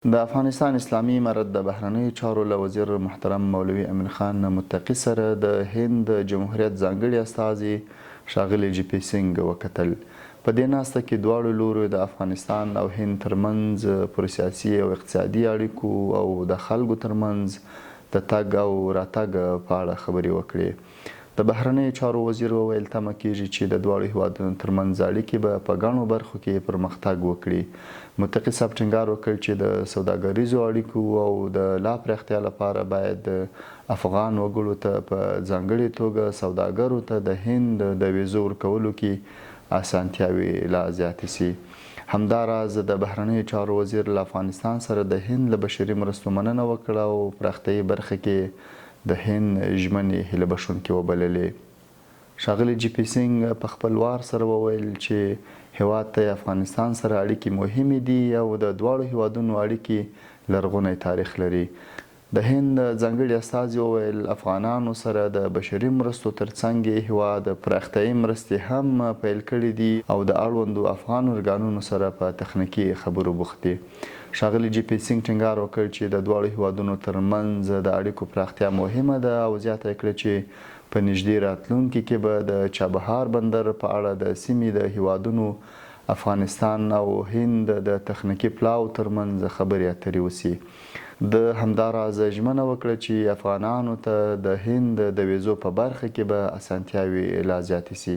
د افغانستان اسلامي امارت د بهرنیو چارو له وزیر محترم مولوي امین خان متقي سره د هند جمهوریت ځانګړي استازي ښاغلي جي پي سینګ وکتل. په دې ناسته کې دواړو لوریو د افغانستان او هند ترمنځ پر سیاسي او اقتصادي اړیکو او د خلکو ترمنځ د تګ او راتګ په اړه خبرې وکړې. د بهرنیو چارو وزیر وویل، تمه کېږي چې د دواړو هېوادونو ترمنځ اړیکې به په ګڼو برخو کې پرمختګ وکړي. متقي صاحب ټینګار وکړ چې د سوداګریزو اړیکو او د لا پراختیا لپاره باید افغان وګړو ته په ځانګړې توګه سوداګرو ته د هند د ویزو ورکولو کې اسانتیاوې لا زیاتې شي. همدا راز د بهرنیو چارو وزیر له افغانستان سره د هند له بشري مرستو مننه وکړه او پراختیايي برخه کې د هند ژمنې هیله بښونکې وبللې. ښاغلي جي پي سینګ په خپل وار سره وویل چې هېواد ته یې افغانستان سره اړیکې مهمې دي او د دواړو هېوادونو اړیکې لرغونی تاریخ لري. د هند ځانګړي استازي وویل، افغانانو سره د بشري مرستو تر څنګ یې هېواد پراختیايي مرستې هم پیل کړې دي او د اړوندو افغان ارګانونو سره په تخنیکي خبرو بوخت دي. ښاغلي جي پي سینګ ټینګار وکړ چې د دواړو هېوادونو تر منځ د اړیکو پراختیا مهمه ده او زیاته یې کړه چې په نږدې راتلونکي کې به د چابهار بندر په اړه د سیمې د هېوادونو، افغانستان او هند د تخنیکي پلاوو تر منځ خبرې اترې وشي. ده همداراز ژمنه وکړه چې افغانانو ته د هند د ویزو په برخه کې به اسانتیاوې لا زیاتې شي.